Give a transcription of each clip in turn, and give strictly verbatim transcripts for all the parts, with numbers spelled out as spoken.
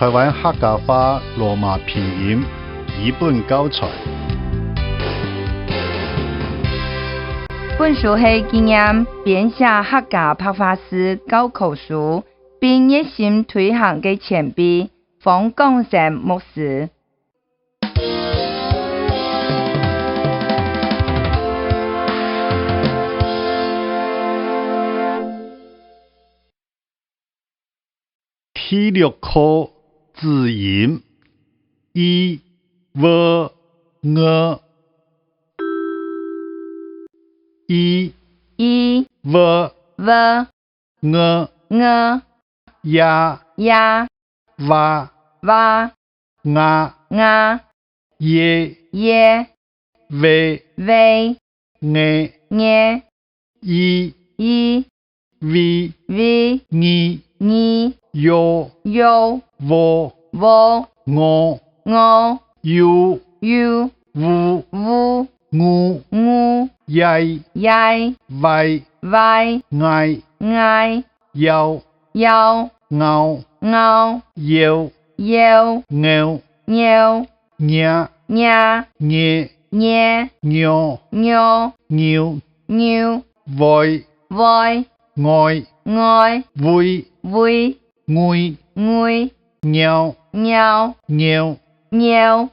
台灣客家話羅馬拼音語本教材。本書係紀念編寫客家白話字教科書，並熱心推行个前輩方廣成牧師。 第六課，子音。i、v、ng。i、i、v、v、ng、ng、ya、ya、wa、wa、nga、nga、ye、ye、we、we、nge、nge、i、i、wi、wi、ngi、ngi、yo、yo、wo、wo、ngo、ngo、yu、yu、wu、wu、ngu、ngu、yai、yai、wai、wai、ngai、ngai、yau、yau、ngau、ngau、yeu、yeu、ngeu、ngeu、nya、nya、nye、nye、nyo、nyo、ngiu、ngiu、woi、woi、ngoi、ngoi、wui、wui、ngui、ngui、nyau、nyau、nyeu、nyeu、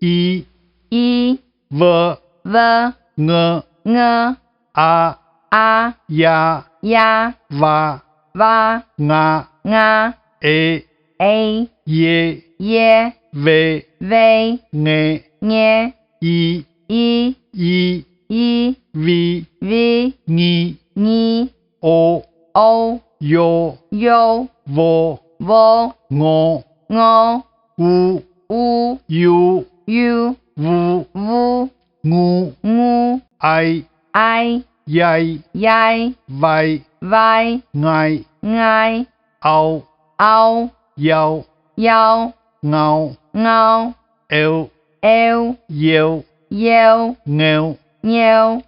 i、i、w、w、ng、ng、a、a、ya、ya、wa、wa、nga、nga、e、e、ye、ye、we、we、nge、nge、i、i、i、i、wi、wi、ngi、ngi、o、o、yo、yo、wo、wo、ngo、ngo、u、u、yu、yu、wu、wu、ngu、ngu、ai、ai、yai、yai、wai、wai、ngai、ngai、au、au、yau、yau、ngau、ngau、eu、eu、yeu、yeu、ngeu、ngeu、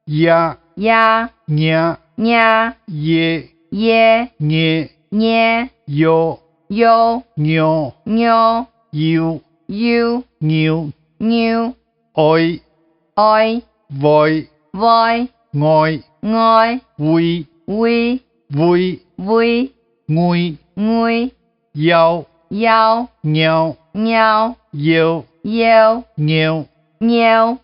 ya、ya、nya、nya、ye、ye、nye、nye、yo、yo、nyo、nyo、yu、yu、ngiu、ngiu、oi、oi、woi、woi、ngoi、ngoi、wui、wui、wui、wui、ngui、ngui、yau、yau、nyau、nyau、yeu、yeu、ngeu、ngeu、